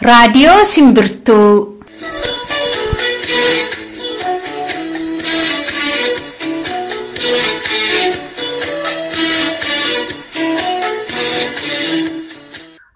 Raadiyoo Simbirtuu.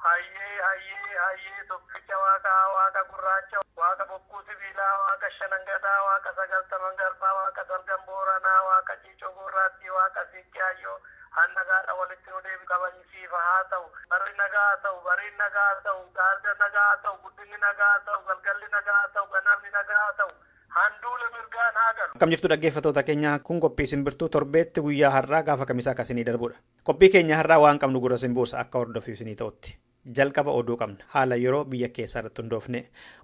Hayyee hayyee hayyee tokkicha waaqaa waaqa gurraacha waaqa bokkuu sibiilaa waaqa shanangadaa waaqa sagaltaman garbaa waaqa salgan booranaa waaqa ciicoo gurraattii waaqa siiqqee hayyoo hanna gaadha walitti nu deebi qabaniisiifa haa ta'u barri nagaa haa ta'u bariin nagaa haa ta'u gaarga nagaa haa ta'u guddinni nagaa haa ta'u galgalli nagaa haa ta'u ganamni nagaa haa ta'u handuula mirgaan haa galu. Akkam jirtu dhaggeeffattoota keenya, kun qophii simbirtuu torbeetti guyyaa har'aa gaafa kamisaa akka isinii darbudha. Qophii keenya har'aa waan qabnu gurra simbuusa akka hordofiif isinii ta'utti. Jalqaba oduu qabna. Haala yeroo biyya keessaa irratti hundoofne.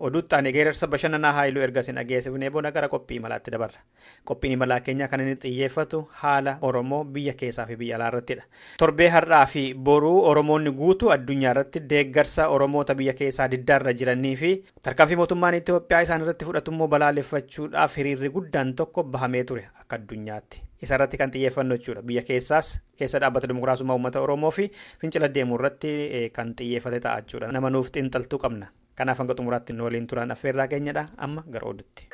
Oduutti aanee geerarsa bashannanaa Haayiluu erga isin dhageessifnee booda gara qophii imalaatti dabarra. Qophiin imalaa keenya kan inni xiyyeeffatu haala Oromoo biyya keessaa fi biyya alaa irrattidha. Torbee har'aa fi boruu Oromoonni guutuu addunyaa irratti deeggarsa Oromoota biyya keessaa diddaarra jiranii fi tarkaanfii mootummaan Itoophiyaa isaan irratti fudhatummoo balaaleffachuudhaaf hiriirri guddaan tokko bahamee ture akka addunyaatti. Isa irratti kan xiyyeeffannu jechuudha. Biyya keessaas keessa dhaabbata dimokiraasummaa uummata Oromoo fi fincila deemuu irratti kan xiyyeeffate ta'a jechuudha. Nama nuuf xiinxaltuu qabna. Kanaaf hanga xumuraatti nu waliin turan affeerraa keenyadha. Amma gara oduutti.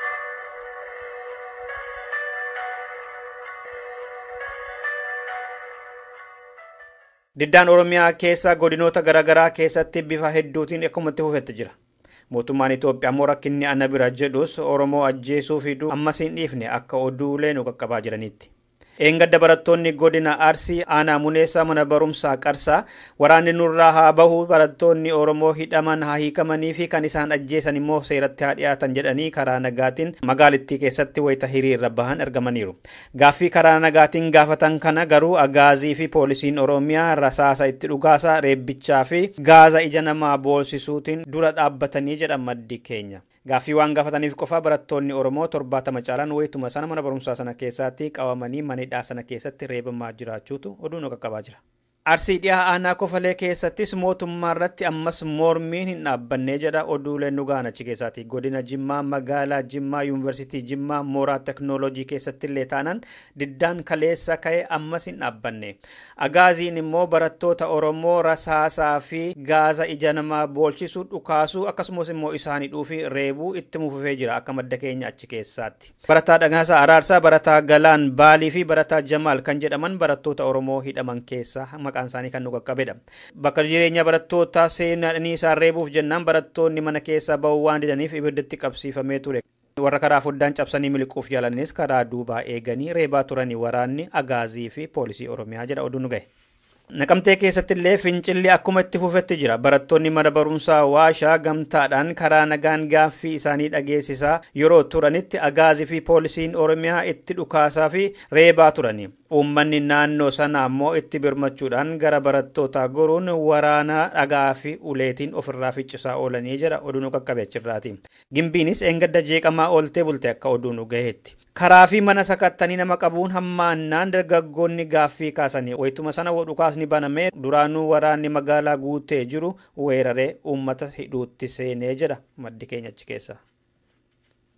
Diddaan Oromiyaa keessa godinoota garaagaraa keessatti bifa hedduutiin akkuma itti fufetti jira. Mootummaan Itoophiyaa immoo rakkinni ana bira jedhus Oromoo ajjeesuu fiduu ammas hin dhiifne akka oduulee nu qaqqabaa jiranitti. Eengadda barattoonni godina Arsii aanaa Muneessaa mana barumsaa Qarsaa waraanni nurraa haa bahu, barattoonni Oromoo hidhaman haa hiikamanii fi kan isaan ajjeesan immoo seeratti haa dhiyaatan jedhanii karaa nagaatiin magaalittii keessatti wayita hiriirra bahan argamaniiru. Gaaffii karaa nagaatiin gaafatan kana garuu agaazii fi poolisiin Oromiyaa rasaasa itti dhugaasa, reebbichaa fi gaaza ija namaa boolsisuutiin dura dhaabbatanii jedhan maddi keenya. Gaaffii waan gaafataniif qofa barattoonni Oromoo 70 caalan wayituma sana mana barumsaa sana keessatti qabamanii mana hidhaa sana keessatti reebamaa jiraachuutu oduu nu qaqqabaa jira. Arsii dhiyaa aanaa Kofalee keessattis mootummaa irratti ammas mormiin hin dhaabbannee jedha oduuleen nu gahan achi keessaati. Godina Jimmaa magaalaa Jimmaa yuunivarsiitii Jimmaa mooraa teknooloojii keessatti illee taanaan diddaan kaleessa ka'e ammas hin dhaabbanne. Agaaziin immoo barattoota Oromoo rasaasaa fi gaaza ija namaa boolchisuu, dhukaasuu akkasumas immoo isaan hidhuu fi reebuu itti fufee jira akka madda keenya achi keessaatti. Barataa Dhagaasaa Araarsaa, Barataa Galaan Baalii fi Barataa Jamaal kan jedhaman barattoota Oromoo hidhaman keessaa maqaan isaanii kan nu qaqqabedha. Bakka jireenya barattoota seenanii isaan reebuuf jennaan barattoonni mana keessaa bahuu waan didaniif ibiddatti qabsiifamee ture. Warra karaa foddaan cabsanii miliquuf yaalanis karaa duubaa eeganii reebaa turanii waraanni agaazii fi poolisii Oromiyaa jedha oduun nu gahe. Naqamtee keessatti illee fincilli akkuma itti fufetti jira. Barattoonni mana barumsaa Waashaa gamtaadhaan karaa nagaan gaaffii isaanii dhageessisaa yeroo turanitti agaazii fi poolisiin Oromiyaa itti dhukaasaa fi reebaa turani. Uummanni naannoo sanaa immoo itti birmachuudhaan gara barattootaa goruun waraana dhagaa fi uleetiin ofirraa ficcisaa oolanii jedha oduun nu qaqqabe achirraati. Gimbiinis eengadda jeeqamaa ooltee bulte akka oduun nu gaheetti. Karaa fi mana sakattanii nama qabuun hammaannaan dargaggoonni gaaffii kaasanii wayituma sana dhukaasni banamee duraanuu waraanni magaalaa guutee jiru weeraree uummata hidhuutti seenee jedha maddi keenya achi keessa.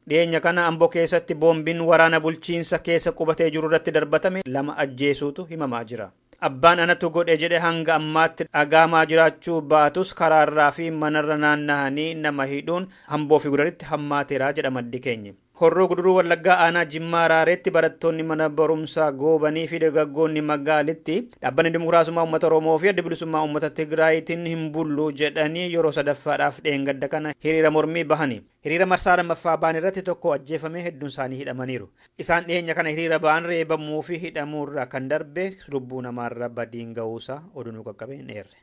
Dhiyeenya kana Amboo keessatti boombiin waraana bulchiinsa keessa qubatee jiru irratti darbatame 2 ajjeesuutu himamaa jira. Abbaan anatu godhe jedhe hanga ammaatti dhagaamaa jiraachuu baatus karaarraa fi manarra naannahanii nama hidhuun Amboo fi Gudaritti hammaateera jedha maddi keenya. Horroo Guduruu Wallaggaa aanaa Jimmaa Raareetti barattoonni mana barumsaa goobanii fi dargaggoonni magaalitti dhaabbanni dimokiraasummaa uummata Oromoo fi adda bilisummaa uummata Tigraayitiin hin bullu jedhanii yeroo sadaffaadhaaf dheengadda kana hiriira mormii bahani. Hiriira marsaa lammaffaa ba'an irratti tokko ajjeefamee hedduun isaanii hidhamaniiru. Isaan dhiyeenya kana hiriira ba'an reebamuu fi hidhamuurraa kan darbe lubbuu namaarra badiin ga'uusaa oduu nu qaqqabe hin dheerre.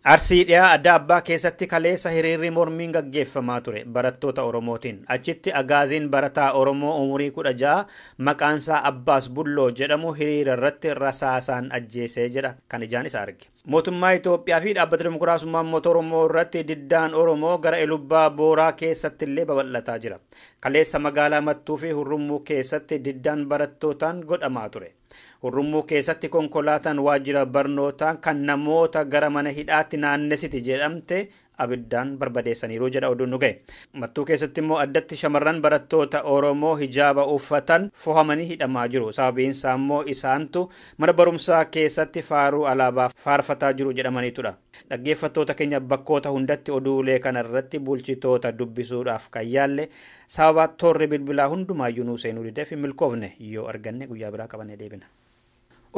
Arsii dhiyaa adda abbaa keessatti kaleessa hiriirri mormiin gaggeeffamaa ture barattoota Oromootiin. Achitti agaaziin barataa Oromoo umurii 16 maqaansaa Abbaas Bulloo jedhamu hiriira irratti rasaasaan ajjeesee jedha kan ijaan isa arge. Mootummaa Itoophiyaa fi dhaabbata dimokiraasummaa uummata Oromoo irratti diddaan Oromoo gara Elubbaa Booraa keessatti illee babal'ataa jira. Kaleessa magaalaa Mattuu fi Hurrummuu keessatti diddaan barattootaan godhamaa ture. Hurrummuu keessatti konkolaataan waajjira barnootaa kan namoota gara mana hidhaatti naannessiti jedhamte abiddaan barbadeessaniiru jedha oduun nu ga'e. Mattuu keessatti immoo addatti shamarran barattoota Oromoo hijaaba uffatan fohamanii hidhamaa jiru. Sababiin isaa immoo isaantu mana barumsaa keessatti faaruu alaabaa faarfataa jiru jedhamaniitudha. Dhaggeeffattoota keenya bakkoota hundatti oduulee kanarratti bulchitoota dubbisuudhaaf kan yaalle sababa toorri bilbilaa hundumaayyuu nuu seenuu dideef hin milkoofne yoo arganne guyyaa biraa qabannee deebina.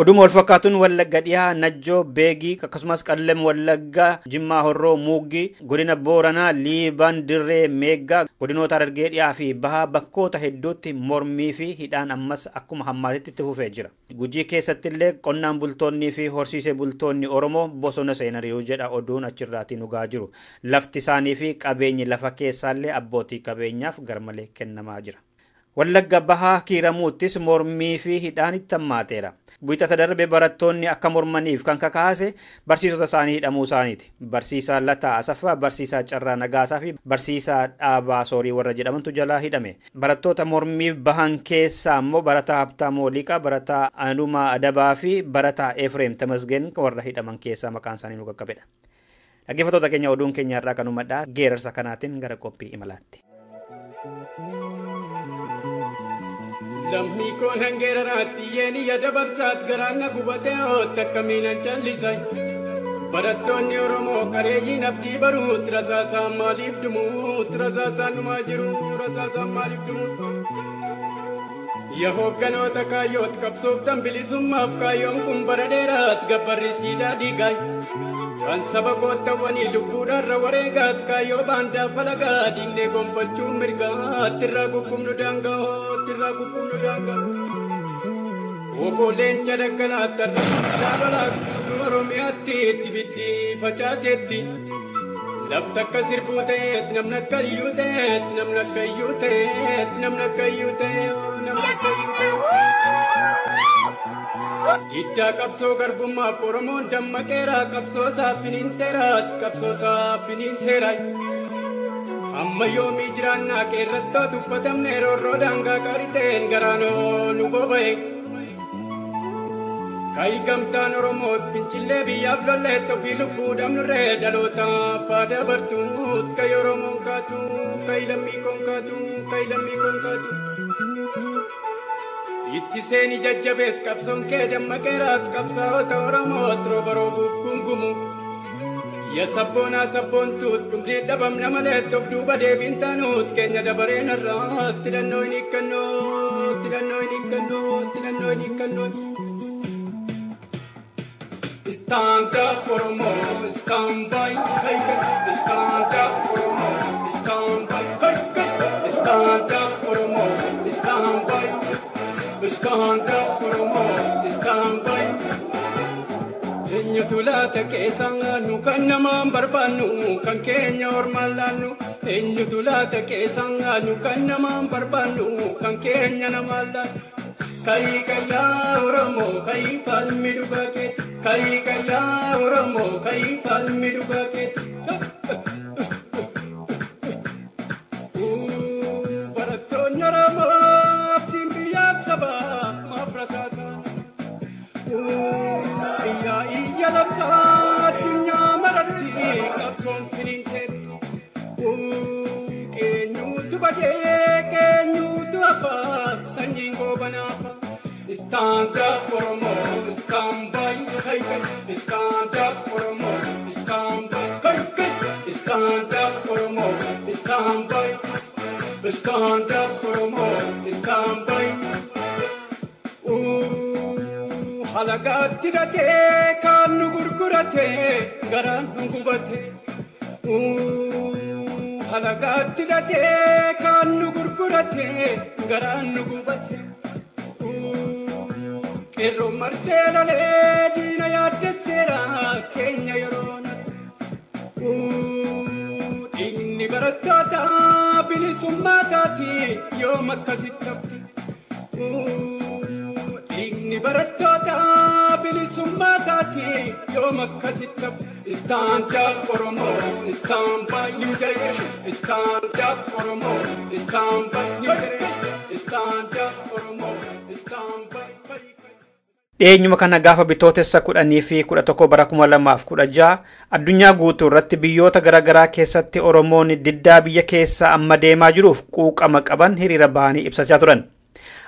Oduma wal fakkaatuun Wallagga dhiyaa Najjoo Beegii akkasumas Qallem Wallaggaa Jimmaa Horroo Muuggii godina Booranaa Liiban Dirree Meeggaa godinoota Harargee dhiyaa fi Bahaa bakkoota hedduutti mormii fi hidhaan ammas akkuma hammaatitti itti fufee jira. Gujii keessatti illee qonnaan bultoonnii fi horsiisee bultoonni Oromoo bosona seenaniiru jedha oduun achirraatii nu gahaa jiru. Lafti isaanii fi qabeenyi lafa keessaallee abbootii qabeenyaaf garmalee kennamaa jira. Wallagga Bahaa Kiiramuuttis mormii fi hidhaan itti hammaateera. Wiixata darbe barattoonni akka mormaniif kan kakaase barsiisota isaanii hidhamuu isaaniiti. Barsiisaa Lataa Asaffaa, Barsiisaa Carraa Nagaasaa fi Barsiisaa Dhaabaa Soorii warra jedhamantu jalaa hidhame. Barattoota mormiif bahan keessaa immoo barataa Habtaamoo Liqaa, barataa Anumaa Adabaa fi barataa Efreem Tamasgeen warra hidhaman keessaa maqaan isaanii nu qaqqabedha. Dhaggeeffattoota keenya oduun keenya irraa kanumadha. Geerarsa kanaatiin gara qophii imalaatti. Lammii koo hangeeraraatti yeeni yaada barsaat garaan na gubatee hootta akkamiinan callisan. Barattoonni Oromoo qareeyyiin abdii baruut rasaasaan maaliif dhumuut rasaasaan dhumaa jiru rasaasaan maaliif dhumuut. Yaa hoogganoota kaayyoot qabsooftan bilisummaaf kaayyoon kun bara dheeraat gabbarri siidaa dhiigaay. Kan saba koottawwanii lubbuudhaarra wareegaat kaayyoo baandaa falagaa diinee gonfachuun mirgaat irraa gukkubnu daangaa irraa gukkubnu daangaa. Obbo Leenca daggalaatti argaa balaa Oromiyaatti itti biddii facaateetti. Lafti akka sirbuu ta'eet namni akka iyyuu ta'eet namni akka iyyuu ta'eet namni akka iyyuu ta'eet namni akka iyyuu ta'eet. Diddaa qabsoo garbummaaf Oromoon dammaqeera qabsoo saafiniin seeraat qabsoo saafiniin seeraat. Amma yoomii jiraannaa qeerrattoo tuffatamne roorroo daangaa qaariteen garaanoo nu boba'e. Kayi gamtaan Oromoot fincillee biyyaaf lolleet ofii lubbuu dhabnurree dhalootaaf faada bartuut kayi Oromoon kaatu kayi lammii koon kaatu kayi lammii koon kaatu. Itti seeni jajjabeet qabsoon kee dammaqeeraat qabsaa'ota Oromoot rooba roobuuf gungumu. Ya sabboonaa sabboontuut dhumnee dhabamna maleet of duuba deebiin taanuut keenya dabareen har'aat hidhannoo hin hiikkannoo hidhannoo hin hiikkannoo hidhannoo hin hiikkannoo. Stand up Oromo, stand by, hey, hey. Stand up Oromo, stand by, hey, hey. Stand up Oromo, stand by. Stand up Oromo, stand by. Eenyutu laata keessaa nu kan namaan barbaannu kan keenya ormaan laannu. Eenyutu laata keessaa nu kan namaan barbaannu kan keenya namaan laannu. Kayi kayyaa Oromoo kayi falmi dhugaa keetti. Kayi kayyaa Oromoo kayi falmi dhugaa keetti. Barattoonni Oromoo abdiin biyyaaf sabaa maaf rasaasaa. Biyyaa iyya labsaa addunyaa maratti qabsoon firiinteetti. Keenyuutu badee keenyuutu hafaa sanyiin goobanaafa. Stand up Oromo, stand by, hey hey. Stand up Oromo, stand by, hey hey. Stand up Oromo, stand by. Stand up Oromo, stand by. Halagaatti hidhatee kan nu gurguratee garaan nu gubatee. Halagaatti hidhatee kan nu gurguratee garaan nu gubatee. Qeerroo marsee lolee diina yaaddesseera keenya yeroo natti. Dhiigni barattoota bilisummaa taati yoom akkasitti hafti. Dhiigni barattoota bilisummaa taati yoom akkasitti hafti. Stand up Oromo, stand by new generation. Stand up Oromo, stand by new generation. Stand up Oromo, stand by. Dhiyeenyuma kana gaafa bitootessa 10 fi 11 bara 2016 addunyaa guutuu irratti biyyoota garaagaraa keessatti Oromoon diddaa biyya keessa amma deemaa jiruuf quuqama qaban hiriira bahanii ibsachaa turan.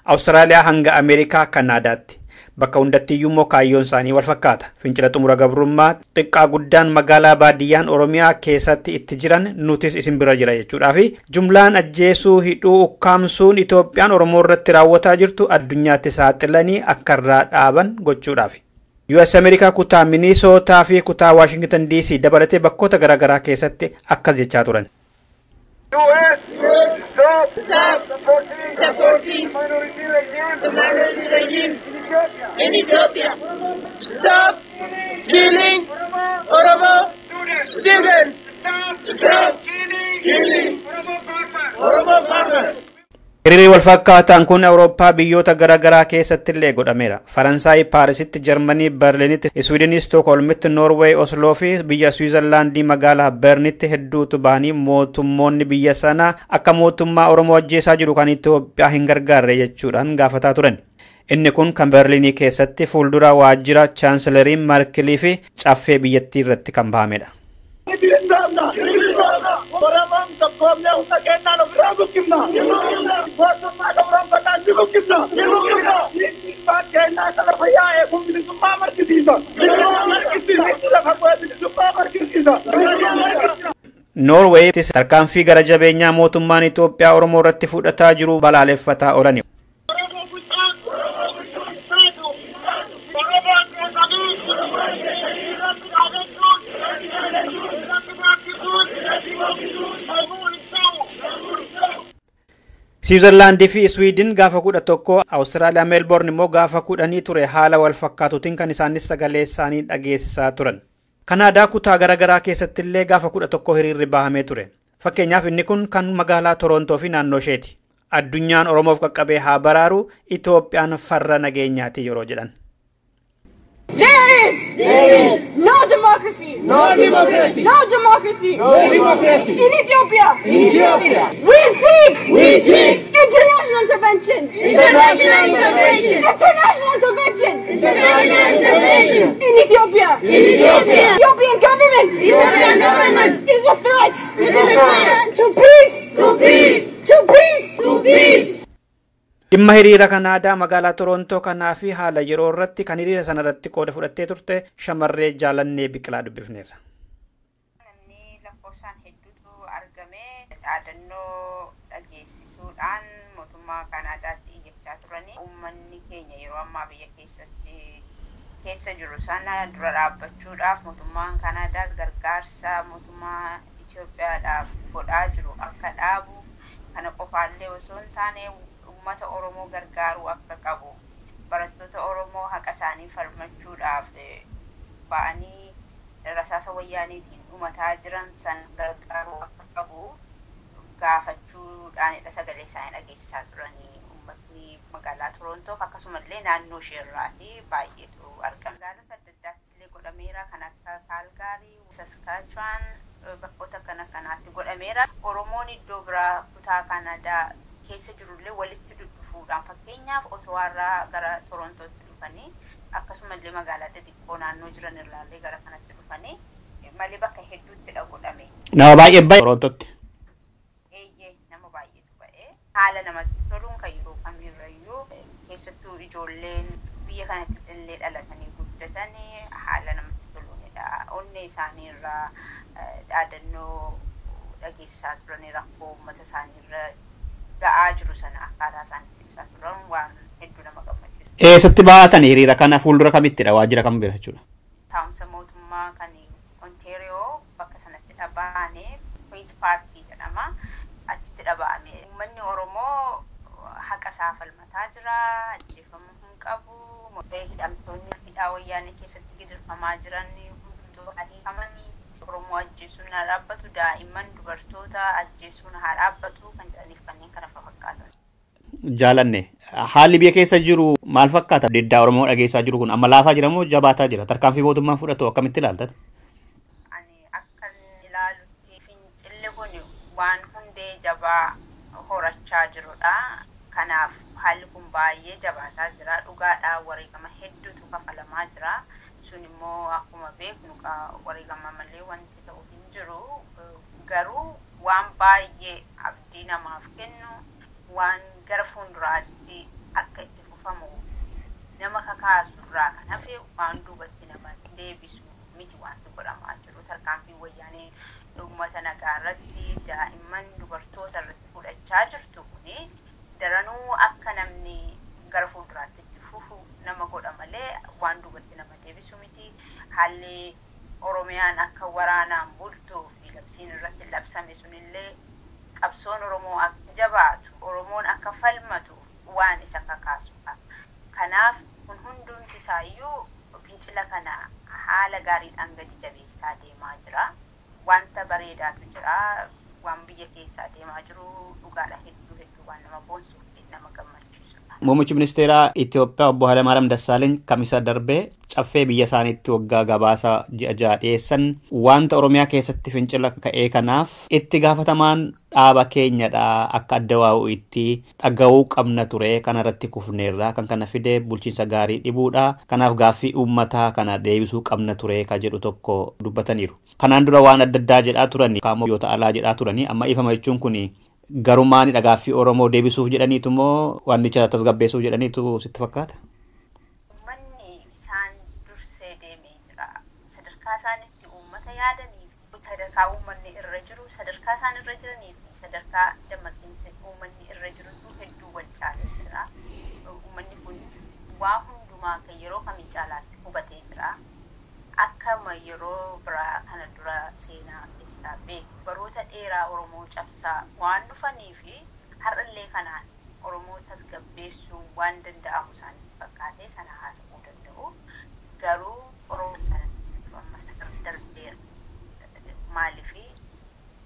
Awustiraaliyaa hanga Ameerikaa Kanaadaatti. Bakka hundatti iyyuu immoo kaayyoon isaanii wal fakkaata. Fincila xumura gabrummaa xiqqaa guddaan magaalaa baadiyyaan Oromiyaa keessatti itti jiran nutis isin bira jira jechuudhaa fi jumlaan ajjeesuu hidhuu ukkaamsuun Itoophiyaan Oromoo irratti raawwataa jirtu addunyaatti saaxilanii akka irraa dhaaban gochuudhaaf. US Ameerikaa kutaa Minisootaa fi kutaa Waashingtan DC dabalatee bakkoota garaagaraa keessatti akkas jechaa turan. US, stop, stop supporting the minority regime, the minority regime in Ethiopia. Stop killing Oromo students. Stop killing Oromo farmers. Hiriirri wal fakkaataan kun Awurooppaa biyyoota garaagaraa keessatti illee godhameera. Faransaay Paarisitti, Jarmanii Berliinitti, Iswiidinii Stookholmitti, Noorweey Osloo fi biyya Swiizerlaandii magaalaa Bernitti hedduutu bahanii mootummoonni biyya sanaa akka mootummaa Oromoo ajjeesaa jiru kan Itoophiyaa hin gargaarre jechuudhaan gaafataa turan. Inni kun kan Berliinii keessatti fuuldura waajjira chaansilarii Merkelii fi caffee biyyattii irratti kan bahamedha. Oromoon tokkoomnee hunda kennaan ofirraa buqqifna. Mootummaa gabroonfataan ni buqqifna. Bilisummaa kennaa kana fayyaa eeguun bilisummaa markisiisa. Lafa bu'ee bilisummaa markisiisa. Noorweeyittis tarkaanfii gara jabeenyaa mootummaan Itoophiyaa Oromoo irratti fudhataa jiru balaaleffataa oolani. Siwiizerlaandii fi Iswiidin gaafa 11, Awustiraaliyaa Meelboorn immoo gaafa 10 ture haala wal fakkaatuutiin kan isaanis sagalee isaanii dhageessisaa turan. Kanaadaa kutaa garaagaraa keessatti illee gaafa 11 hiriirri bahamee ture. Fakkeenyaaf inni kun kan magaalaa Torontoo fi naannoo isheeti. Addunyaan Oromoof qaqqabee haa baraaru Itoophiyaan farra nageenyaati yeroo jedhan. There is no democracy. No democracy. No democracy. No democracy. In Ethiopia. In Ethiopia. We seek. We seek. International intervention. International intervention. International intervention. International intervention. In Ethiopia. In Ethiopia. Ethiopian government. Ethiopian government. Is a threat. Is a threat. To peace. To peace. To peace. To peace. Dhimma hiriira Kanaadaa magaalaa Torontoo kanaa fi haala yeroo irratti kan hiriira sana irratti qooda fudhattee turte shamarree Jaalannee Biqilaa dubbifneerra. Namni lakkoofsaan hedduutu argame dhaadannoo dhageessisuudhaan mootummaa Kanaadaatti iyyachaa turani. Uummanni keenya yeroo ammaa biyya keessatti keessa jiru sana dura dhaabbachuudhaaf mootummaan Kanaadaa gargaarsa mootummaa Itoophiyaadhaaf godhaa jiru akka dhaabu kana qofaallee osoo hin taane uummata Oromoo gargaaruu akka qabu barattoota Oromoo haqa isaanii falmachuudhaaf ba'anii rasaasa wayyaaniitiin dhumataa jiran san gargaaruu akka qabu gaafachuudhaanidha sagalee isaanii dhageessisaa turanii uummatni magaalaa Torontoof akkasumallee naannoo isheerraati baay'eetu argama. Magaalota adda addaatti illee godhameera kan akka Kaalgaarii, Saskaachuwaan bakkoota akkana kanaatti godhameera. Oromoon iddoo biraa kutaa Kanaadaa keessa jirullee walitti dhudhufuudhaan fakkeenyaaf Otowaarraa gara Torontootti dhufanii akkasumallee magaalaa xixiqqoo naannoo jiran irraallee gara kanatti dhufanii malee bakka hedduuttidha godhame. Nama baay'ee baay'ee Torontootti. Eeyyee nama baay'eetu ba'ee haala namatti toluun kan yeroo kamirrayyuu keessattuu ijoolleen biyya kanatti illee dhalatanii guddatanii haala namatti toluunidha. Onnee isaanii irraa dhaadannoo dhageessisaa turanii rakkoo uummata isaanii irra ga'aa jiru sana akkaataa isaanitti ibsaa turan waan hedduu nama gammachiisu. Eessatti baatan hiriira kana fuuldura kamittidha waajjira kam bira jechuudha? Taa'umsa mootummaa kan Ontaariyoo bakka sanatti dhaba'ame Queen's Park jedhama. Achitti dhaba'ame. Uummanni Oromoo haqa isaa falmataa jira, ajjeefamuu hin qabu. Hidhamtoonni hidhaa wayyaanee keessatti gidirfamaa jiran hundumtuu hiikamanii Oromoo ajjeesuun haa dhaabbatu, daa'imman dubartoota ajjeesuun haa dhaabbatu kan jedhaniif kanneen kana fakkaatan. Jaalanne haalli biyya keessa jiru maal fakkaata? Diddaa Oromoo dhageessaa jiru kun amma laafaa jira moo jabaataa jira? Tarkaanfii mootummaan fudhatu akkamitti ilaalta? Ani akkan ilaalutti fincilli kun waan hundee jabaa horachaa jirudha. Kanaaf haalli kun baay'ee jabaataa jira. Dhugaadhaa wareegama hedduutu kafalamaa jira. Sun immoo akkuma beeknu wareegama malee wanti ta'u hin jiru. Garuu waan baay'ee abdii namaaf kennu, waan gara fuulduraatti akka itti fufamu nama kakaasu irraa kan hafe waan duubatti nama deebisu miti wanti godhamaa jiru. Tarkaanfii wayyaanee uummata nagaa irratti, daa'imman, dubartoota irratti fudhachaa jirtu kuni daranuu akka namni gara fuulduraatti itti fufu nama godha malee waan duubatti nama deebisu miti. Haalli Oromiyaan akka waraanaan bultuu fi labsiin irratti labsame sunillee qabsoon Oromoo akka jabaatu, Oromoon akka falmatu waan isa kakaasudha. Kanaaf kun hundumti isaayyuu fincila kana haala gaariidhaan gadi jabeessaa deemaa jira. Wanta bareedaatu jira. Waan biyya keessaa deemaa jiru dhugaadha, hedduu hedduu waan nama boonsuu fi nama gammachiisudha. Muummichi ministeeraa Itoophiyaa obbo Hayilamaariyaam Dassaaleny kamisa darbee caffee biyya isaaniitti waggaa gabaasa ji'a 6 dhiyeessan wanta Oromiyaa keessatti fincila ka'ee kanaaf itti gaafatamaan dhaaba keenyadha, akka adda waa'u itti dhaga'uu qabna ture, kanarratti kufneerra, kan kana fide bulchiinsa gaarii dhibuudha, kanaaf gaaffii uummataa kana deebisuu qabna ture ka jedhu tokko dubbataniiru. Kanaan dura waan adda addaa jedhaa turani, kaamoo biyyoota alaa jedhaa turani, amma ifama jechuun kun garumaanidha gaaffii Oromoo deebisuuf jedhaniitu moo wannicha tasgabbeessuuf jedhaniitu sitti fakkaata? Uummanni isaan dursee deemee jira. Sadarkaa isaanitti uummata yaadanii fi sadarkaa uummanni irra jiru, sadarkaa isaan irra jiranii fi sadarkaa dammaqiinsa uummanni irra jirutu hedduu wal caalee jira. Uummanni kun waa hundumaa kan yeroo kamiin caalaatti hubatee jira. Akkama yeroo biraa kana dura seenaa keessaa beeku baroota dheeraa Oromoo cabsaa waan dhufanii fi har'allee kanaan Oromoo tasgabbeessuu waan danda'amu isaanitti fakkaatee sana haasa'uu danda'u. Garuu Oromoo sana ammas darbeera. Maaliif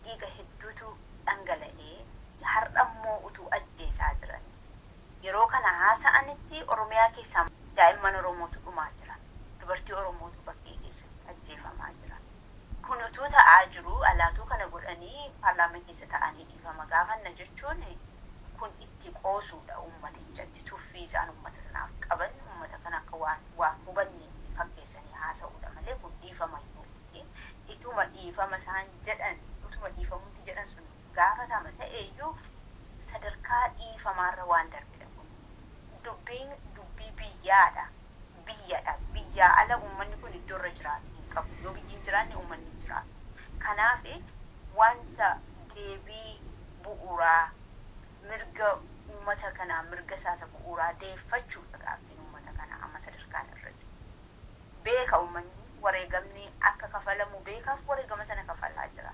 dhiiga hedduutu dhangala'ee har'ammoo utuu ajjeesaa jiran. Yeroo kana haasa'anitti Oromiyaa keessaa daa'imman Oromootu dhumaa jira. Dubartii Oromootu bakkee keessatti ajjeefamaa jira. Kun utuu ta'aa jiru alaatuu kana godhanii paarlaamaa keessa ta'anii dhiifama gaafanna jechuun kun itti qoosuudha uummatichatti, tuffii isaan uummata sanaaf qaban, uummata kana akka waan hubanne itti fakkeessanii haasa'uudha malee kun dhiifama iyyuu miti. Ituma dhiifama isaan jedhan, utuma dhiifamutti jedhan sun gaafatama ta'e iyyuu sadarkaa dhiifamaarra waan darbedha kun. Dubbiin dubbii biyyaadha. Biyyadha. Biyyaa ala uummanni kun iddoo irra jiraatu hin qabu. Yoo biyyi hin jiraanne uummanni hin jiraatu. Kanaaf wanta deebii bu'uuraa mirga uummata kanaa, mirga isaasa bu'uuraa deeffachuudha gaaffiin uummata kanaa amma sadarkaan irra jiru. Beeka uummanni wareegamni akka kafalamu beekaaf wareegama sana kafalaa jira.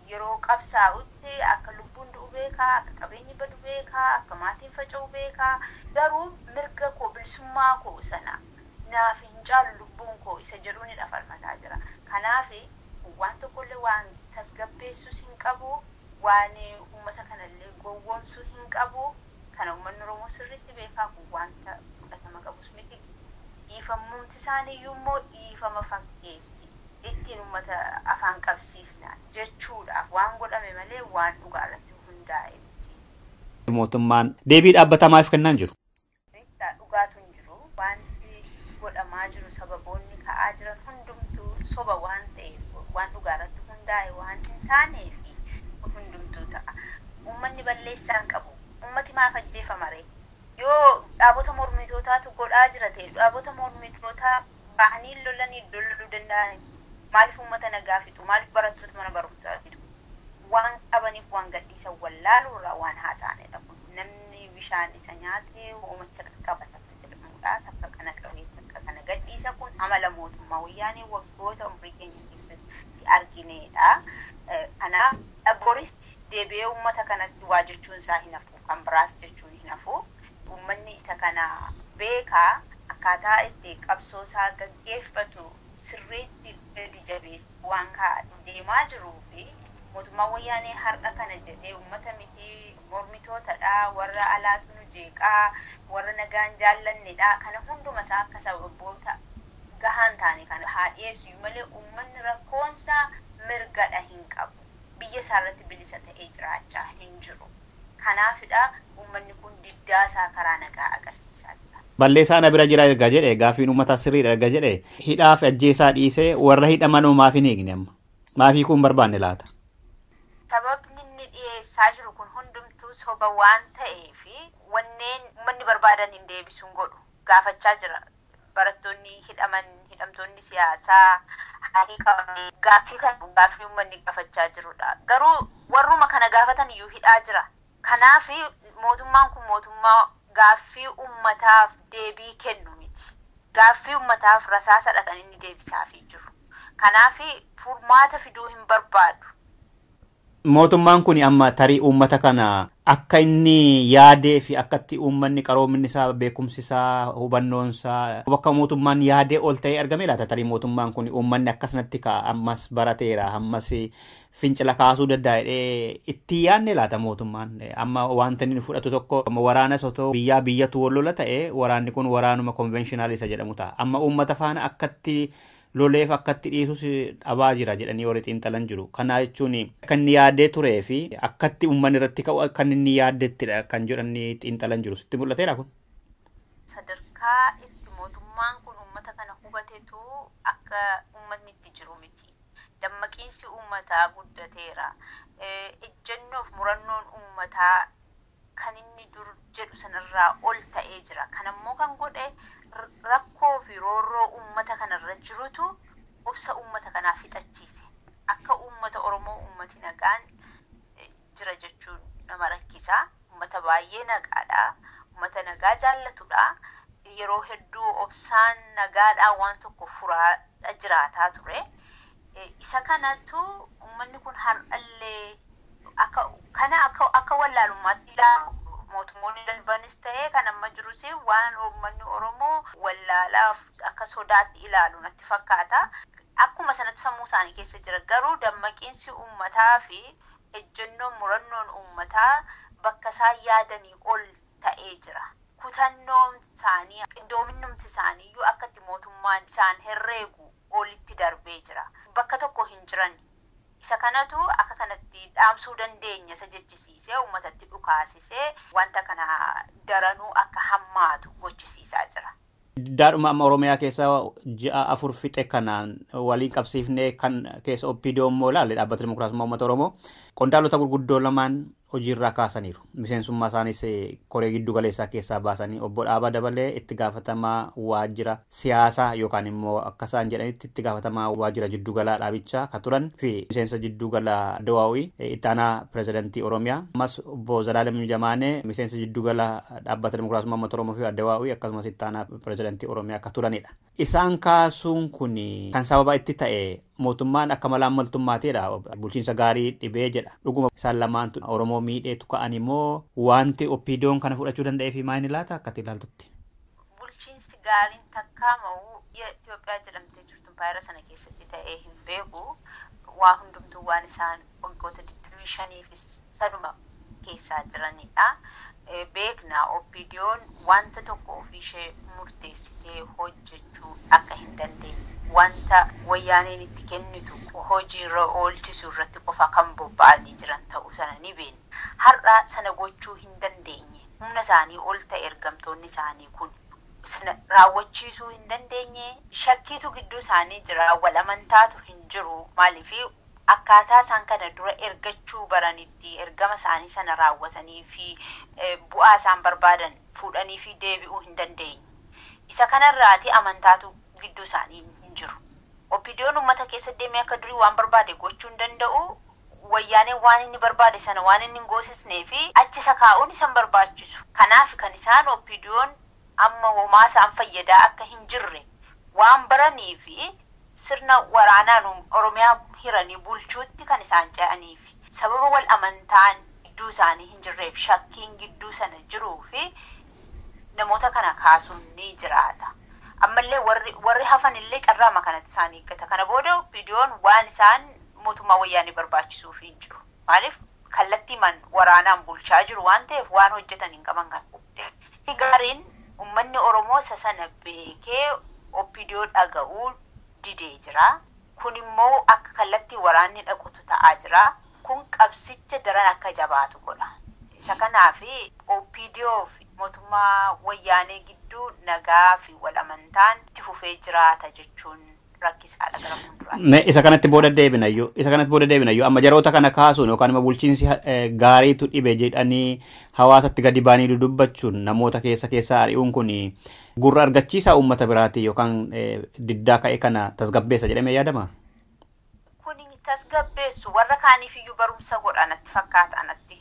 Yeroo qabsaa'utti akka lubbuun du'u beekaa, akka qabeenyi badu beekaa, akka maatiin faca'u beekaa, garuu mirga koo, bilisummaa koo sana naaf hin caalu lubbuun koo isa jedhuunidha falmataa jira. Kanaaf waan tokkollee waan tasgabbeessus hin qabu, waan uummata kanallee gowwoomsuu hin qabu. Kana uummanni Oromoo sirriitti beekaa, kun wanta fudhatama qabus miti. Dhiifamumti isaaniiyyuu immoo dhiifama fakkeessi ittiin uummata afaan qabsiisna jechuudhaaf waan godhame malee waan dhugaa irratti hundaa'e miti. Mootummaan deebii dhaabbataa maaliif kennaa hin jiru? Dhugaatu hin jiru. Wanti godhamaa jiru, sababoonni ka'aa jiran hundumtuu soba waan ta'eef, waan dhugaa irratti hundaa'e waan hin taaneef hundumtuu ta'a. Uummanni balleessaa hin qabu. Uummati maaf ajjeefama ree? Yoo dhaabota mormitootaatu godhaa jira ta'e, dhaabota mormitootaa ba'anii lolanii loluu danda'an maaliif uummata nagaa fixu? Maaliif barattoota mana barumsaa fixu? Waan qabaniif waan gadhiisan wallaaluurraa waan haasa'anidha kun. Namni bishaan isa nyaate hoomacha qaqqabata isa jedhamudha. Takka kana qabee takka kana gadhiisa kun amala mootummaa wayyaanee waggoota umrii keenya keessatti arginedha. Kanaaf boris deebi'ee uummata kanatti waa jechuun isaa hin hafu, kan biraas jechuun hin hafu. Uummanni isa kana beekaa akkaataa itti qabsoo isaa gaggeeffatu sirriitti gadi jabeesse waan deemaa jiruu fi mootummaan wayyaanee har'a kana jedhee uummata miti mormitootadha, warra alaatu nu jeeqaa, warra nagaan jaallannedha, kana hunduma isaa akka sababoota gahaan taane kana haa dhiyeessu malee uummanni rakkoonsaa mirgadha hin qabu. Biyya isaa irratti bilisa ta'ee jiraachaa hin jiru. Kanaafidha uummanni kun diddaa isaa karaa nagaa agarsiisaa jira. Balleessaa na bira jira erga jedhe, gaaffiin uummataa sirriidha erga jedhe, hidhaa fi ajjeesaa dhiisee warra hidhaman maaf hin hiikne amma? Maaf hiikuu hin barbaanne laata? Sababni inni dhiyeessaa jiru kun hundumtuu soba waan ta'eef wanneen uummanni barbaadan hin deebisuun godhu gaafachaa jira. Barattoonni hidhaman, hidhamtoonni siyaasaa hiikamanii gaaffii kana gaaffii uummanni gaafachaa jirudha. Garuu warruma kana gaafatan iyyuu hidhaa jira. Kanaaf mootummaan kun mootummaa gaaffii uummataaf deebii kennu miti. Gaaffii uummataaf rasaasadha kan inni deebisaafii jiru. Kanaaf furmaata fiduu hin barbaadu. Mootummaan kun amma tarii uummata kana akka inni yaadee fi akkatti uummanni qaroominni isaa, beekumsi isaa, hubannoon isaa bakka mootummaan yaadee ol ta'ee argame laata? Tarii mootummaan kun uummanni akkasanatti ka'a, ammas barateera, ammas fincila kaasuu danda'a jedhee itti yaadne laata mootummaan? Amma wanta inni fudhatu tokko amma waraanas otoo biyyaa biyyatu wal lola ta'e, waraanni kun waraanuma konvenshinaalii isa jedhamu ta'a. Amma uummata faana akkatti loleef akkatti dhiisus dhabaa jira jedhanii warri xiinxalan jiru. Kana jechuun kan inni yaadee turee fi akkatti uummanni irratti ka'u kan inni yaaddettidha kan jedhanii xiinxalan jiru. Sitti mul'ateera kun? Sadarkaa itti mootummaan kun uummata kana hubatetu akka uummanni itti jiru miti. Dammaqiinsi uummataa guddateera. Ejjennoof murannoon uummataa kan inni dur jedhu sanarraa ol ta'ee jira. Kanammoo kan godhe rakkoo fi roorroo uummata kanarra jirutu obsa uummata kanaa fixachiise. Akka uummata Oromoo uummati nagaan jira jechuun nama rakkisa. Uummata baay'ee nagaadha. Uummata nagaa jaallatudha. Yeroo hedduu obsaan nagaadhaan waan tokko furaa jiraataa ture. Isa kanatu uummanni kun har'allee akka wallaalummaatti ilaalu. Mootummoonni darbanis ta'ee kan amma jirus waan uummanni Oromoo wallaalaaf akka sodaatti ilaalu natti fakkaata. Akkuma sanatti sammuu isaanii keessa jira. Garuu dammaqiinsi uummataa fi ejjennoon murannoon uummataa bakka isaan yaadanii ol ta'ee jira. Kutannoon isaanii, qindoominnumti isaanii iyyuu akka itti mootummaan isaan herreegu olitti darbee jira. Bakka tokko hin jiran. Isa kanatu akka kanatti dhaamsuu dandeenya isa jechisiisee uummatatti dhukaasisee wanta kana daranuu akka hammaatu gochisiisaa jira. Diddaadhuma amma Oromiyaa keessa ji'a 4 fixe kanaan waliin qabsiifnee kan keessa OPDO immoo ilaalle, dhaabbata Dimookiraasummaa Uummata Oromoo qondaalota gurguddoo lamaan hojiirraa kaasaniiru. Miseensummaa isaanis koree giddu galeessaa keessaa baasanii obbo Dhaabaa Dabalee itti gaafatamaa waajjira siyaasaa yookaan immoo akka isaan jedhanitti itti gaafatamaa waajjira jiddugalaa dhaabichaa kan turan fi miseensa jiddugalaa Dawaawii itti aanaa pirezidantii Oromiyaa. Ammas obbo Zalaalem Jamaanee miseensa jiddugalaa dhaabbata Dimookiraasummaa Uummata Oromoo fi Dawaawii akkasumas itti aanaa pirezidantii Oromiyaa akka turanidha. Isaan kaasuun kun kan sababa itti ta'e mootummaan akka malaammaltummaatiidha. Bulchiinsa gaarii dhibee jedha. Dhuguma isaan lamaantu Oromoo miidheetu ka'an immoo wanti OPDO'n kana fudhachuu danda'ee fi maal laata akkatti ilaaltutti? Bulchiinsi gaariin takkaama'u biyya Itoophiyaa jedhamtee jirtu impaayera sana keessatti ta'ee hin beeku. Waa hundumtuu waan isaan waggoota 25 sanuma keessaa jiranidha. Beekna OPDO'n wanta tokko ofiishee murteessitee hojjechuu akka hin dandeenye, wanta wayyaaneen itti kennitu hojiirra oolchisuu irratti qofa kan bobba'anii jiran ta'uu sana ni beekna. Har'a sana gochuu hin dandeenye. Humna isaanii ol ta'e ergamtoonni isaanii kun sana raawwachiisuu hin dandeenye. Shakkiitu gidduu isaanii jira, wal amantaatu hin jiru. Maaliif akkaataa isaan kana dura ergachuu baranitti ergama isaanii sana raawwatanii fi bu'aa isaan barbaadan fuudhanii fi deebi'uu hin dandeenye. Isa kanarraati amantaatu gidduu isaanii hin jiru. OPDO'n uummata keessa deemee akka durii waan barbaade gochuu hin danda'u. Wayyaaneen waan inni barbaade sana waan inni hin goosisnee fi achi isa kaa'uun isa hin barbaachisu. Kanaaf kan isaan OPDO'n amma homaa isaan fayyadaa akka hin jirre waan baranii fi sirna waraanaan Oromiyaa hiranii bulchuutti kan isaan ce'anii fi sababa wal amantaan gidduu isaanii hin jirreef shakkiin gidduu sana jiruu fi namoota kana kaasuun ni jiraata. Ammallee warri hafan illee carraama kanatti isaan eeggata. Kana booda OPDO'n waan isaan mootummaa wayyaanee barbaachisuuf hin jiru. Maaliif kallattiimaan waraanaan bulchaa jiru waan ta'eef waan hojjetan hin qaban kan ta'e. Gaariin uummanni Oromoo isa sana beekee OPDO dhaga'uu didee jira. Kun immoo akka kallattii waraanni dhaqutu ta'aa jira. Kun qabsicha daran akka jabaatu godha. Isa kanaaf OPDO fi mootummaa wayyaanee gidduu nagaa fi wal amantaan itti fufee jiraata jechuun rakkisaadha gara fuulduraatti. Isa kanatti booda deebinayyuu isa kanatti booda deebinayyuu amma jaroota kana kaasuun yookaan immoo bulchiinsi gaariitu dhibe jedhanii hawaasatti gadi baanii dudubbachuun namoota keessa keessaa ari'uun kun gurra argachiisaa uummata biraati yookaan diddaa ka'e kana tasgabbeessa jedhamee yaadama. Kun tasgabbeessu warra kaaniif iyyuu barumsa godha natti fakkaata anatti.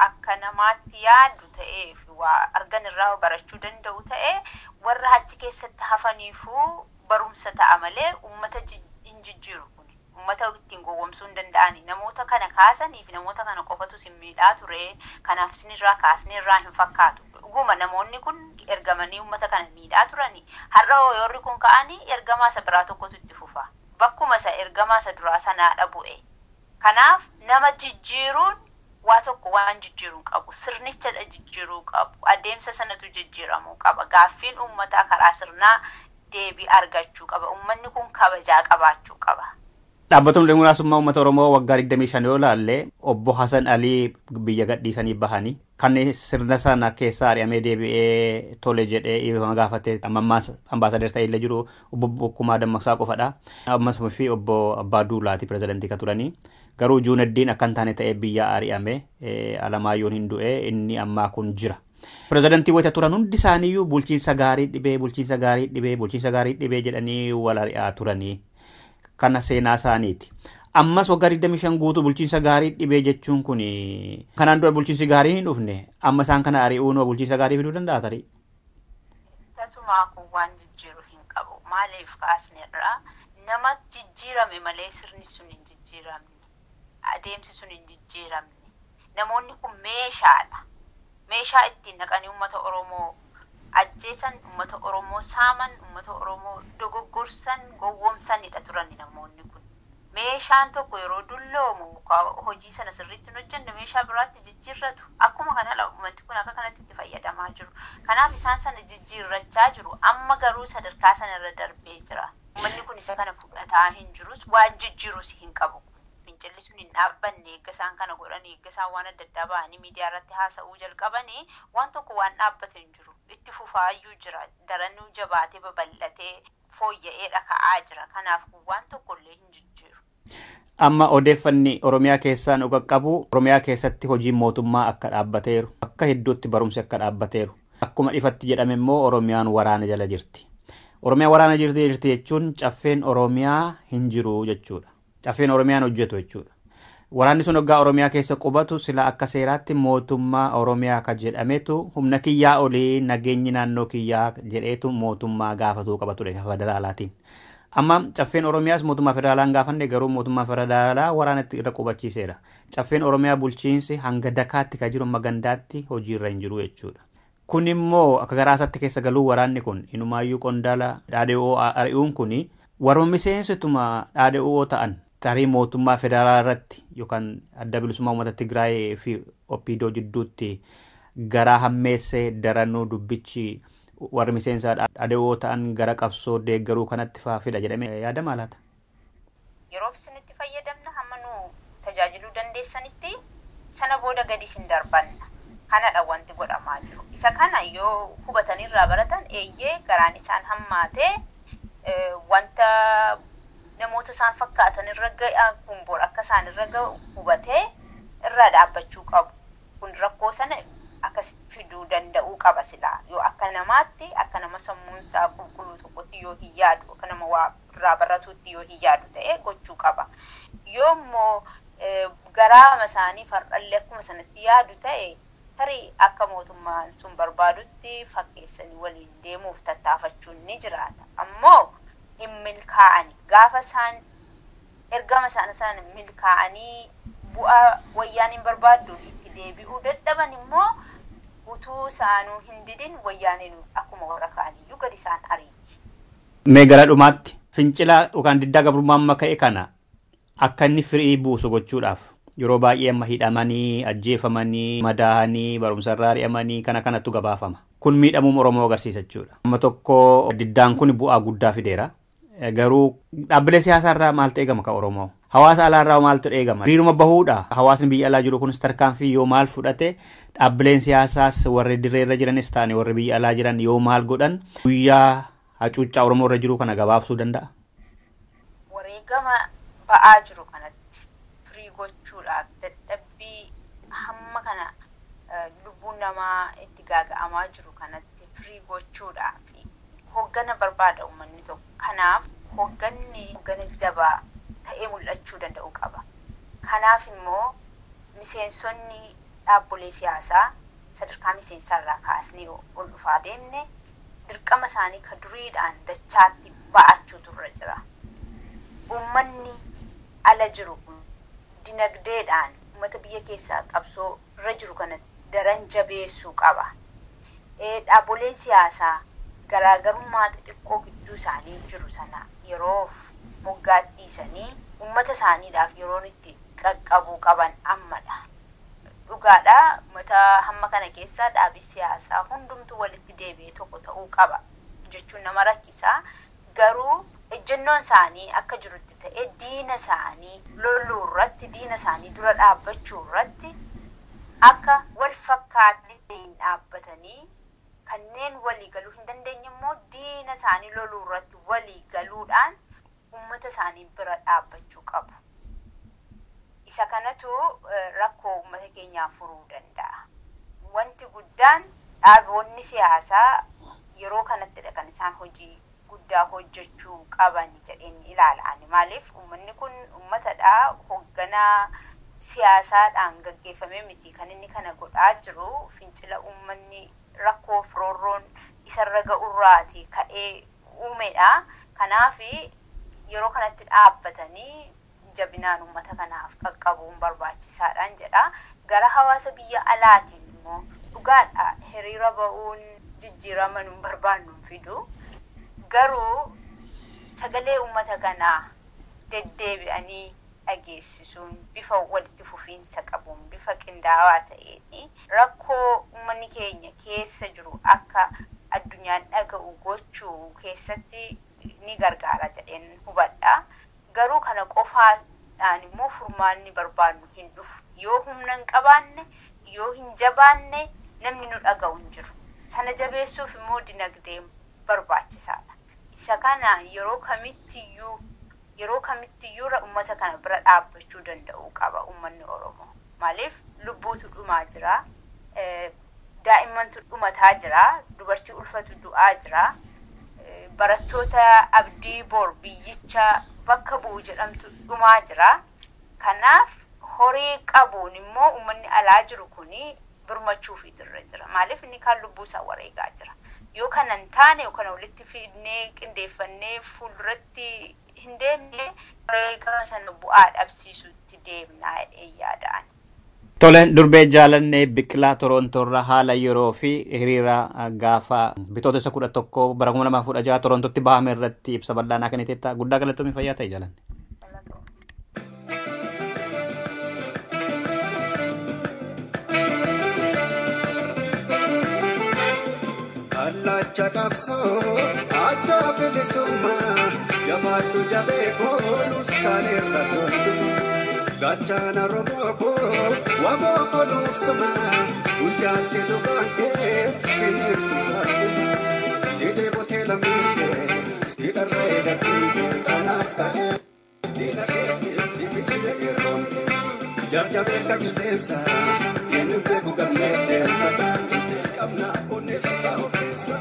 Akka namaatti yaadu ta'ee fi waa argan irraa barachuu danda'u ta'ee warra achi keessatti hafaniifuu barumsa ta'a malee uummata hin jijjiiru kun. Uummata ittiin gowwoomsuu hin danda'ani. Namoota kana kaasanii fi namoota kana qofatu isin miidhaa ture. Kanaaf isinirraa kaasnirraa hin fakkaatu. Dhuguma namoonni kun ergamanii uummata kana miidhaa turani. Har'a warri kun ka'anii ergamaa isa biraa tokkotu itti fufa. Bakkuma isa ergamaa isa duraa sanaadha bu'e. Kanaaf nama jijjiiruun waa tokko waan jijjiiruu qabu. Sirnicha jijjiiruu qabu. Adeemsa sanatu jijjiiramuu qaba. Gaaffiin uummataa karaa sirnaa deebii argachuu qaba. Uummanni kun kabajaa qabaachuu qaba. Dhaabbatni Dimokiraasummaa Uummata Oromoo waggaa 25 yoo ilaalle obbo Hasan Alii biyya gadhiisanii bahanii kan sirna sana keessaa ari'amee deebi'ee tole jedhee dhiifama gaafatee ammaas ambaasaadar ta'ee illee jiru obbo Bokkumaa Dammaqsaa qofadha. Ammas fi obbo Abbaa Duulaati pirezidantii kan turanii. Garuu Juunaddiin akka hin taane ta'ee biyya ari'ame Alamaayyoon hin du'e inni ammaa kun jira. Pirezidantii wayita turan hundi isaaniiyyuu bulchiinsa gaarii dhibee bulchiinsa gaarii dhibee bulchiinsa gaarii dhibee jedhanii wal ari'aa turanii. Kana seenaa isaaniiti. Ammas waggaa 25 guutuu bulchiinsa gaarii dhibee jechuun kun kanaan dura bulchiinsi gaarii hin dhufne amma isaan kana ari'uun bulchiinsa gaarii fiduu danda'a tarii. Tasumaa kun waan jijjiiru hin qabu. Maaliif kaasnerraa nama jijjiirame malee sirni sun hin jijjiiramne. Adeemsi sun hin jijjiiramne. Namoonni kun meeshaadha. Meeshaa ittiin naqanii uummata Oromoo ajjeesan, uummata Oromoo saaman, uummata Oromoo dogoggorsan, gowwoomsanidha turan namoonni kun. Meeshaan tokko yeroo dulloomu hojii sana sirriitti hin hojjenne meeshaa biraatti jijjiirratu. Akkuma kana uummanni kun akka kanatti itti fayyadamaa jiru. Kanaaf isaan sana jijjiirrachaa jiru. Amma garuu sadarkaa sanarra darbee jira. Uummanni kun isa kana fudhataa hin jirus waan jijjiirus hin qabu. Fincilli sun hin dhaabbanne eegga isaan kana godhanii eegga isaan waan adda addaa ba'anii miidiyaa irratti haasa'uu jalqabanii waan tokko waan dhaabbate hin jiru. Itti fufaayyuu jira. Daranuu jabaatee babal'atee fooyya'ee dhaka'aa jira. Kanaaf waan tokkollee hin jijjiiru. Amma odeeffanni Oromiyaa keessaa nu qaqqabu Oromiyaa keessatti hojiin mootummaa akka dhaabbateeru akka hedduutti barumsi akka dhaabbateeru akkuma ifatti jedhame immoo Oromiyaan waraana jala jirti. Oromiyaan waraana jirti jechuun caffeen Oromiyaa hin jiru jechuudha. Caffeen Oromiyaan hojjetu jechuudha. Waraanni sun hoggaa Oromiyaa keessa qubatu sila akka seeraatti mootummaa Oromiyaa ka jedhametu humna kiyyaa olii nageenyi naannoo kiyyaa jedheetu mootummaa gaafatuu qaba ture federaalaatiin. Amma caffeen Oromiyaas mootummaa federaalaan gaafanne garuu mootummaa federaalaa waraanatti irra qubachiiseera. Caffeen Oromiyaa bulchiinsi hanga dakaatti ka jiru amma gandaatti hojiirra hin jiru jechuudha. Kun immoo akka garaasaatti keessa galuu waraanni kun inumaayyuu qondaala dhaadhe'oo ari'uun kun warra miseensituma dhaadhe'oo ta'an tarii mootummaa federaalaa irratti yookaan adda bilisummaa uummata Tigraay fi OPDO jidduutti garaa hammeessee daranuu dubbichi warri miseensa dhaadhe'oo ta'an gara qabsoo deeggaruu kanatti faa fida jedhamee yaadama laata? Yeroof isinitti fayyadamna hamma nu tajaajiluu dandeessanitti sana booda gadi isin darbanna. Kanadha wanti godhamaa jiru. Isa kana yoo hubatanirraa baratan eeyyee garaan isaan hammaatee wanta namoota isaan fakkaatan irra ga'a kun bor akka isaan irra ga'u hubatee irraa dhaabbachuu qabu. Kun rakkoo sana akkas fiduu danda'uu qaba silaa. Yoo akka namaatti akka nama sammuunsaa qulqulluu tokkotti yoo hin yaadu akka nama waa irraa baratuutti yoo hin yaadu ta'e gochuu qaba. Yoo immoo garaama isaanii far'allee akkuma sanatti yaadu ta'e tarii akka mootummaan sun barbaadutti fakkeessanii waliin deemuuf tattaafachuun ni jiraata. Ammoo hin milkaa'ani. Gaafa isaan ergama isaan milkaa'anii bu'aa wayyaan hin barbaaddu itti deebi'uu dadhaban immoo utuu isaanuu hin didin wayyaaniin akkuma warra kaaniyyuu gadi isaan ariiti. Mee gara dhumaatti fincila yookaan diddaa gabrummaa amma ka'e kana akka inni firii buusu gochuudhaaf yeroo baay'ee amma hidhamanii, ajjeefamanii, madaa'anii, barumsarraa ari'amanii kana kanattu gabaafama. Kun miidhamuun Oromoo agarsiisa jechuudha. Amma tokko diddaan kun bu'aa guddaa fideera. Garuu dhaabbilee siyaasaarraa maaltu eegama ka Oromoo? Hawaasa alaarraa maaltu eegama? Hiriiruma bahuudha. Hawaasni biyya alaa jiru kunis tarkaanfii yoo maal fudhate, dhaabbileen siyaasaas warri dirreerra jiranis taane warri biyya alaa jiran yoo maal godhan guyyaa hacuuccaa Oromoo irra jiru kana gabaabsuu danda'a? Wareegama ba'aa jiru kanatti firii gochuudhaaf dadhabbii hamma kana lubbuun namaa itti gaaga'amaa jiru kanatti firii gochuudhaaf hoggana barbaada uummanni tokko. Kanaaf hogganni hoggana jabaa ta'ee mul'achuu danda'u qaba. Kanaaf immoo miseensonni dhaabbolee siyaasaa sadarkaa miseensaarraa kaasnee ol dhufaa deemne dirqama isaanii ka duriidhaan dachaatti ba'achuutu irra jira. Uummanni ala jiru kun dinagdeedhaan uummata biyya keessaa qabsoo irra jiru kana daran jabeessuu qaba. Dhaabboleen siyaasaa garaagarummaa xixiqqoo gidduu isaanii jiru sana yeroof moggaa dhiisanii uummata isaaniidhaaf yeroon itti qaqqabuu qaban ammadha. Dhugaadha, uummata hamma kana keessa dhaabii siyaasaa hundumtuu walitti deebi'ee tokko ta'uu qaba jechuun nama rakkisaa. Garuu ejjennoon isaanii akka jirutti ta'ee diina isaanii loluu irratti, diina isaanii dura dhaabbachuu irratti akka wal fakkaatanii dhaabbatanii kanneen walii galuu hin dandeenye immoo diina isaanii loluu irratti walii galuudhaan uummata isaanii bira dhaabbachuu qabu. Isa kanatu rakkoo uummata keenyaa furuu danda'a. Wanti guddaan dhaaboonni siyaasaa yeroo kanattidha kan isaan hojii guddaa hojjechuu qaban jedheen ilaala. Ani maaliif uummanni kun uummatadha, hoogganaa siyaasaadhaan gaggeeffamee miti kan inni kana godhaa jiru. Fincila uummanni rakkoo fi roorroon isarra ga'urraati ka'ee uumedha. Kanaaf yeroo kanatti dhaabbatanii jabinaan uummata kanaaf qaqqabuun barbaachisaadhaan jedha. Gara hawaasa biyya alaatiin immoo dhugaadha, hiriira ba'uun jijjiirama nuun barbaannu hin fidu. Garuu sagalee uummata kanaa deddeebi'anii dhageessisuun bifa walitti fufiinsa qabuun bifa qindaawaa ta'een rakkoo uummanni keenya keessa jiru akka addunyaan dhaga'u gochuu keessatti ni gargaara jedheen hubadha. Garuu kana qofaadhaan immoo furmaanni barbaannu hin dhufu. Yoo humna hin qabaanne, yoo hin jabaanne namni nu dhaga'u hin jiru. Sana jabeessuuf immoo dinagdeen barbaachisaadha. Isa kana yeroo kamittiyyuu uummata kana bira dhaabbachuu danda'uu qaba uummanni Oromoo. Maaliif lubbuutu dhumaa jira, daa'immantu dhumataa jira, dubartii ulfatu du'aa jira, barattoota abdii bor biyyicha bakka bu'u jedhamtu dhumaa jira. Kanaaf horii qabuun immoo uummanni alaa jiru kuni birmachuufiitu irra jira. Maaliif inni kaan lubbuu isaa wareegaa jira. Yoo kana hin taane, yoo kana walitti fidnee qindeeffannee fuulduratti hin deemne wareegama sana bu'aa dhabsiisutti deemnaa jedhee yaada'an. Tole, durbee jaalannee Biqilaa Torontoorraa haala yeroo fi hiriira gaafa bitootessa 11 bara 2016 Torontootti bahame irratti ibsa bal'aanaa kan ta'e guddaa galatoomii fayyaa ta'e jaalanne. Allacha qabsoo adda bilisummaa jabaadhu jabee koolus kan irra toltu. Gaachana rooboo waboo konuufsuma guyyaatti dhugaan kee kenniirtu saatu. Sidee botee lammiinkee sidharree dakkiinkee kanaaf ta'ee diina keetti fincile yeroonkee. Jajjabee kakilteensa eenyu beeku galmee deensa ittis qabna onnee sassaa of keessa.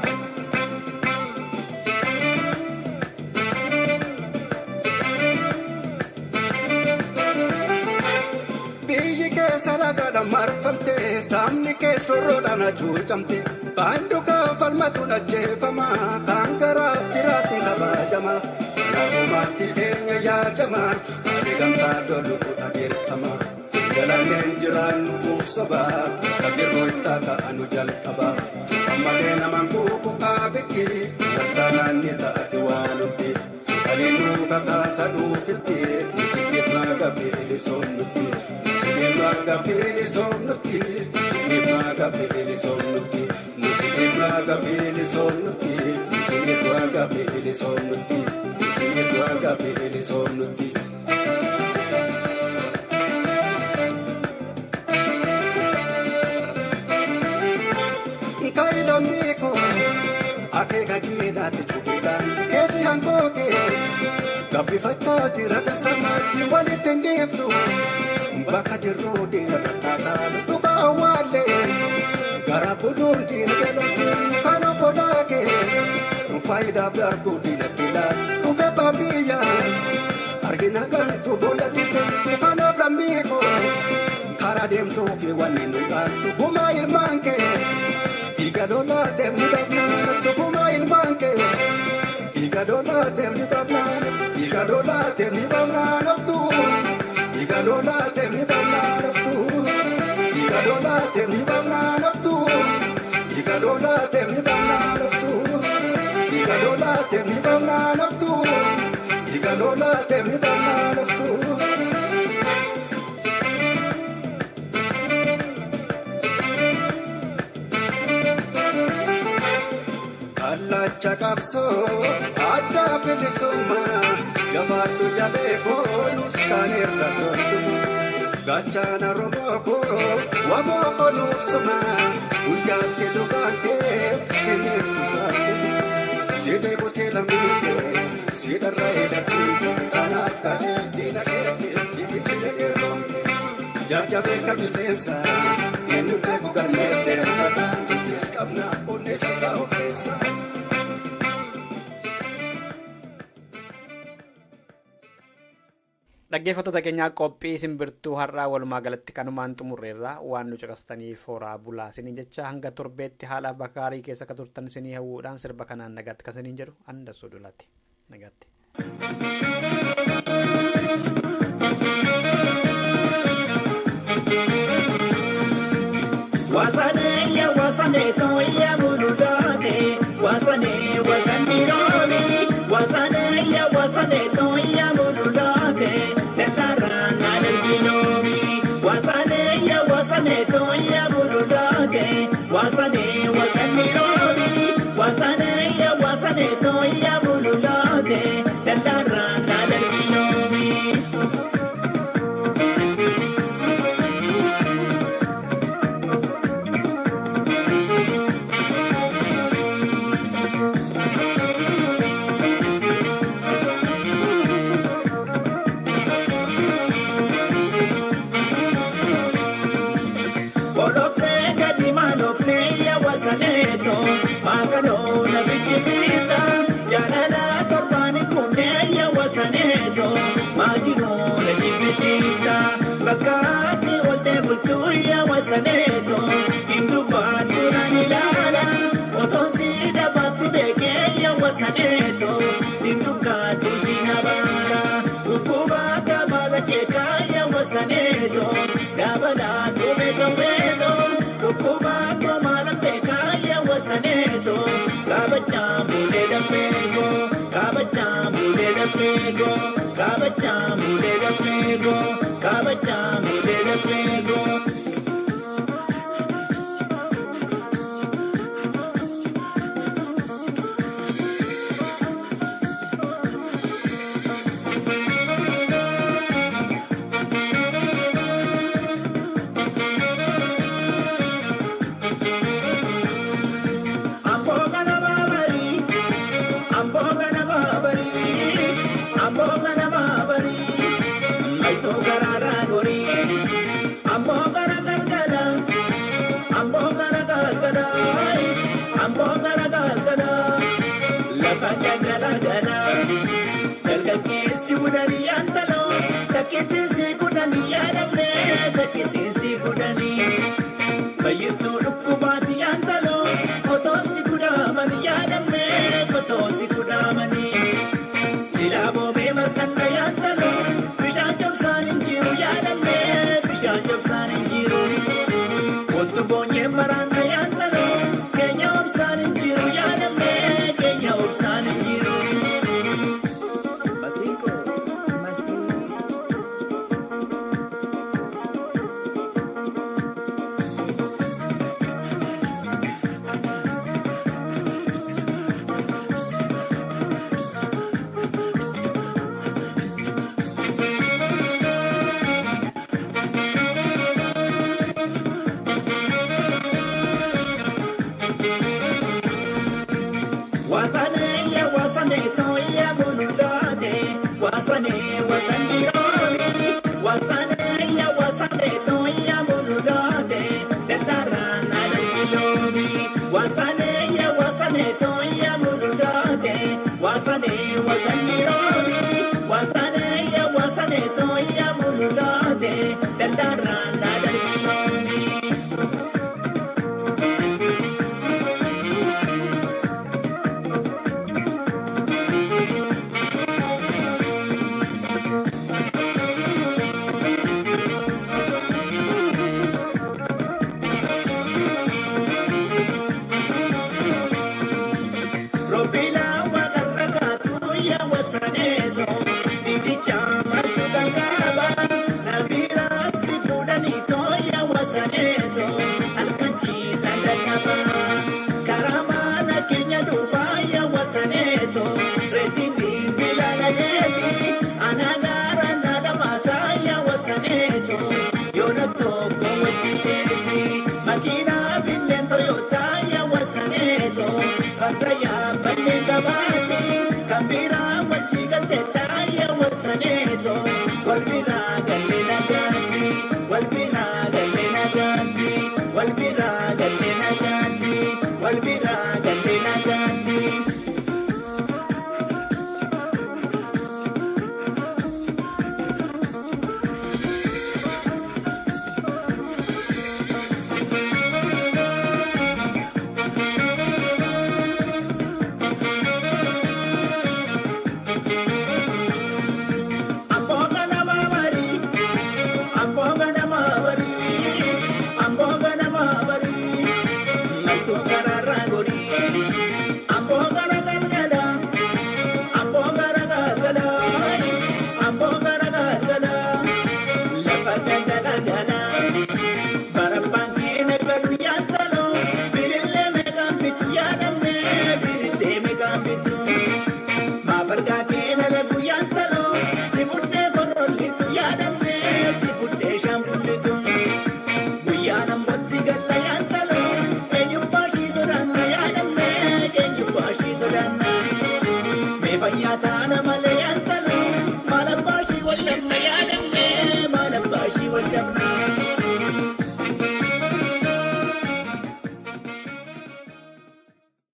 Biyyi keessa lagaadhaan marfamte saamni keessorroodhaan hacuucamte baanduqa falmatuun ajjeefama kan garaaf jiraatu kabajama kanaafumatti keenya yaajama ani gamtaa loluudha dirqama jalanneen jiraannu kuufsaba akka jirru itti ka'anu jalqaba ammalee namaan kuuku qaabikki waltaanaan ni taate waan hundi kaliinuu kakaasa dhuufitti sibiif naaga biilisoonutti sibiif naaga biilisoonutti sibiif naaga biilisoonutti sibiif naaga biilisoonutti sibiif naaga biilisoonutti sibiif naaga biilisoonutti. Akeeka diinaatti cufuudhaan keessi hanqooqee gabbifachaa jira kasamaatti walitti hin dhiifnu bakka jirru diina rakkaataan dhugaa awwaallee gara buluun diina jalatti kan obbolaakee faayidaaf darbuu diinatti laatu dhufe baabiyya argina gantu boolatti seentu kanaaf lammiikoo karaa deemtuu fi wanni nu dhaaltu gumaa ilmaan kee. Dhiiga lolaa deemni dhabnaan tokkummaa ilmaan kee. Dhiiga lolaa deemni dhabnaan dhiiga lolaa deemni dhabnaan haftu. Dhiiga lolaa deemni dhabnaan haftu. Dhiiga lolaa deemni dhabnaan haftu. Dhiiga lolaa deemni dhabnaan haftu. Dhiiga lolaa deemni dhabnaan haftu. Dhiiga lolaa deemni dhabnaan haftu. Kallacha qabsoo adda bilisummaa jabaadhu jabee koonus kan irra toltu gaachana Oromoo koo waboo konuufsuma guyyaatti dhugaan kee kenneertu saatu sidee kutee lammiinkee sidarra hidhatiin kanaaf ta'ee diina keetti dibichilee keeroomte jajjabee ka qilleensa eenyu beeku galmee deemsasa ittis qabna onnee tasaa of keessa. Dhaggeeffattoota keenyaa qophii simbirtuu har'aa walumaa galatti kanumaan xumurreerra waan nu caqasataniif horaa bulaa isiniin jecha hanga torbeetti haala bakaarii keessa akka turtan isinii hawwuudhaan sirba kanaan nagaatti kan isiniin jedhu Andassuu Dulaati. Nagaatti. Wasanee ya wasanee tooyya bululaate wasanee wasanni roobi wasanee ya wasanee tooyya bululaate dallarraa naadarbi loobi wasanee ya wasanee tooyya bululaate wasanee wasanni roobi wasanee ya wasanee tooyya bululaate dallarraa naadarbi. Wasaneeto ya mululaate wasane wasanni roobi wasane ya wasaneeto ya mululaate daldaarraan na darbi looni. Robila wagarrakaatu ya wasaneeto didicha martu gangaba nabira si fuudhaniito ya wasaneeto halkanchiisa dadhaba karaa mana keenya duuba ya wasaneeto reetiin bilbila dhageeti anagaara nadamaasa ya wasaneeto yoona tokko wajjin teessi makiinaa binneen toyootaa ya wasaneeto farda.